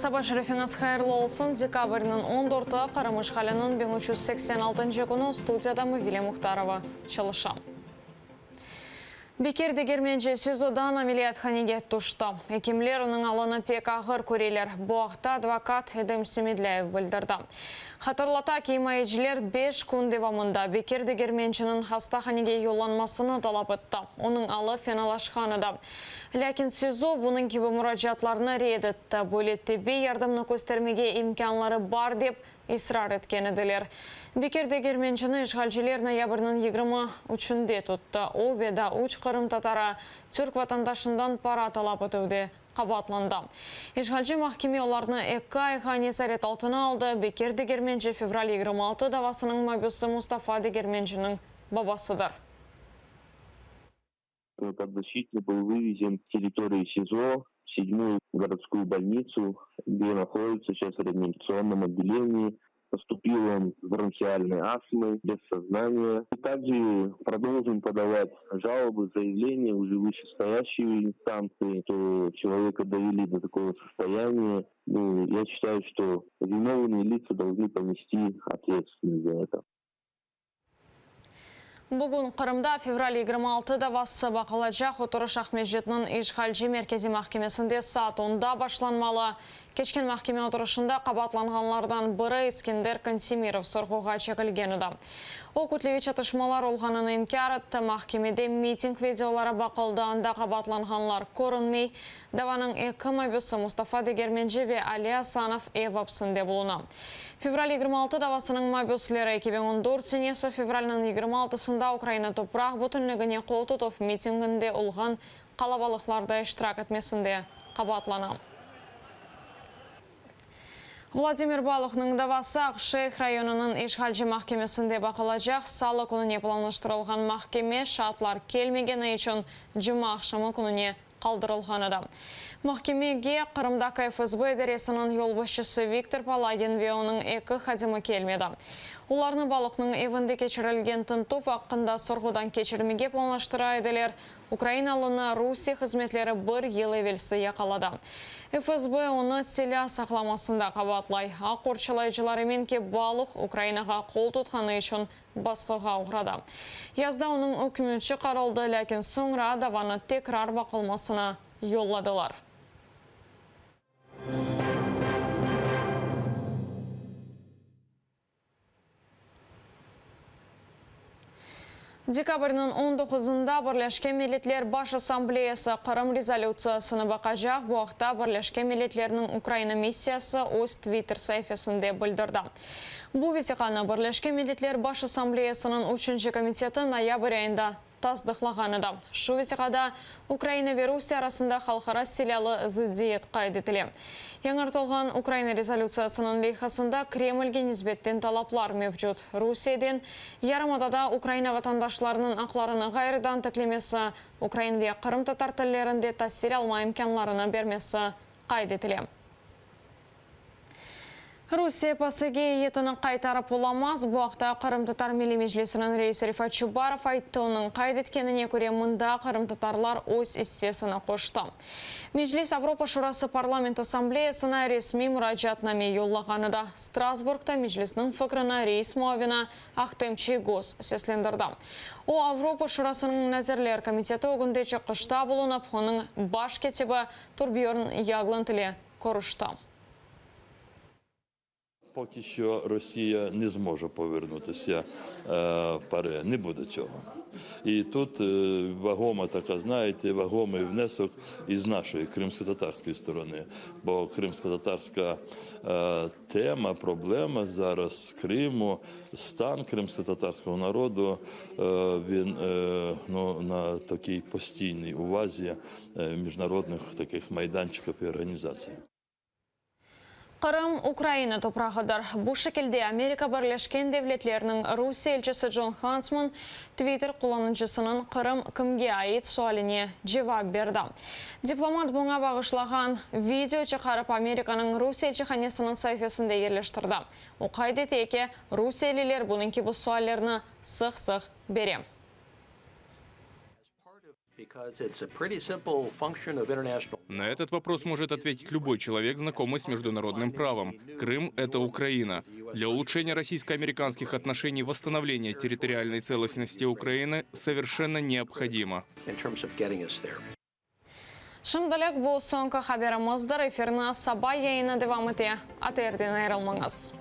Saba şerifiñiz hayırlı olsun! Dekabrniñ on dörtü, Qırım işğaliniñ 1386-ncı künü, studiyada Mavile Muhtarova çalışa. Bekir Degermenci SİZOdan ameliyathanege tüşti. Ekimler onıñ alını pek ağır köreler. Bu aqta advokat Edem Semedlâyev bildirdi. Hatırlata ki, imayeciler beş kün devamında Bekir Degermenciniñ hastahanege yollanmasını talap etti. Onıñ alı fenalaşqan edi. Lâkin SİZO bunıñ kibi muracaatlarnı red etti. Böyle tibbiy yardımnı köstermege imkânları bar dep israr etken ediler. Bekir Degermencini işğalciler noyabrniñ 23-ünde tuttı. O ve daa üç qırımtatarı türk vatandaşından para talap etüvde qabaatlandı. İşğalci mahkeme olarnı eki ayğa nezaret altına aldı. Bekir Degermenci fevral 26 davasınıñ mabüsi Mustafa Degermenciniñ babasıdır. Podzaşçitnıy был vıvezen s territoriyi SİZO v sedmую gorodskuyu bolnitsu, gde nahoditsya seyças v reanimatsionnom otdelenii. Postupil on s bronhialnoy astmıy, bez soznaniya. Takje prodolžim podavat jaloby, zayavleniya uje vışestoyaşçie instantsii, çto çeloveka doveli do takogo sostoyaniya. Nu, ya şçitayu, çto vinovnıye litsa dolžnı ponesti otvetstvennost za eto. Bugün Qırımda fevral 26 davası baqılacaq. Oturış Aqmescitniñ işğalci Merkeziy mahkemesinde saat onda başlanmalı. Keçken mahkeme oturışında qabaatlanğanlardan biri İskender Kantemirov sorğuğa çekilgen edi. O, kütleviy çatışmalar olğanını inkâr etti. Mahkemede miting videoları baqıldı, anda qabaatlanğanlar körünmey. Davanıñ eki mabüsi Mustafa Degermenci ve Ali Asanov ev apsinde buluna. Fevral 26 davasınıñ mabüsleri 2014 senesi fevralniñ 26-sında Ukraina topraq bütünligine qol tutuv mitinginde olğan qalabalıqlarda iştirak etmesinde qabaatlana. Vladimir Baluhnıñ davası Aqşeyh rayonınıñ işğalci mahkemesinde baqılacaq. Salı kününe planlaştırılğan mahkeme şaatlar kelmegeni içün cumaaqşamı kününe qaldırılğan edi. Mahkemege Qırımdaki FSB idaresiniñ yolbaşçısı Viktor Palagin ve onıñ eki hadimi kelmedi. Olarnı Baluhnıñ evinde keçirilgen tintüv aqqında sorğudan keçirmege planlaştıra ediler. Ukrainalını Rusiye hızmetleri bir yıl evelsi yaqaladı. FSB onı silâ saqlamasında qabaatlay. Aq qorçalayıcılar emin ki, Baluh Ukrainağa qol tutqanı içün basqığa oğradı. Yazda onıñ ükmü çıqarıldı, lâkin soñra davanı tekrar baqılmasına yolladılar. Dekabrniñ on doquzında Birleşken Milletler Baş Assambleyası Qırım rezolütsiyasını baqacaq. Bu aqta Birleşken Milletlerniñ Ukraina missiyası öz Twitter saifesinde bildirdi. Bu vesiqanı Birleşken Milletler Baş Assambleyasınıñ üçünci komiteti noyabr ayında tasdıqlağan edi. Şu vesiqada Ukraina ve Rusiye arasında halqara silâlı zıddiyet qayd etile. Yañartılğan Ukraina rezolütsiyasınıñ leyhasında Kremlge nisbetten talaplar mevcut, Rusiyeden yarımadada Ukraina vatandaşlarınıñ aqlarını ğayrıdan tiklemesi, ukrain ve qırımtatar tillerinde tasil alma imkânlarını bermesi qayd etile. Rusiye PACEge eyyetini qaytarıp olamaz. Bu aqta Qırımtatar Milliy Meclisiniñ reisi Refat Çubarov ayttı. Onıñ qayd etkenine köre, mında qırımtatarlar öz issesini qoştı. Meclis Avropa Şurası Parlament Assambleyasına resmiy muracaatname yollağan edi. Strasburgda Meclisniñ fikrini reis muavini Ahtem Çiygoz seslendirdi. O, Avropa Şurasınıñ Nazirler komiteti ögünde çıqışta bulunıp, onıñ baş kâtibi Torbjörn Yagland ile körüşti. Поки що Росія не зможе повернутися ПАРЄ, не буде цього. І тут вагома така, знаєте, вагомий внесок із нашої кримськотатарської сторони. Бо кримськотатарська тема, проблема зараз Криму, стан кримськотатарського народу, він ну, на такій постійній увазі міжнародних таких майданчиків і організацій. Qırım, Ukraina toprağıdır. Bu şekilde Amerika Birleşken Devletleriniñ Rusiye elçisi Con Hansman Twitter qullanıcısınıñ Qırım kimge ait sualine cevap berdi. Diplomat buña bağışlağan video çıqarıp Amerikanıñ Rusiye elçihanesiniñ saifesinde yerleştirdi. O qayd ete ki, rusiyeliler bunıñ kibi suallerni sıq-sıq bere. На этот вопрос может ответить любой человек, знакомый с международным правом. Крым – это Украина. Для улучшения российско-американских отношений восстановление территориальной целостности Украины совершенно необходимо. Şimdilik bu soñki haberimizdir. Efirni saba yayını devam ete. ATRden ayırılmañız.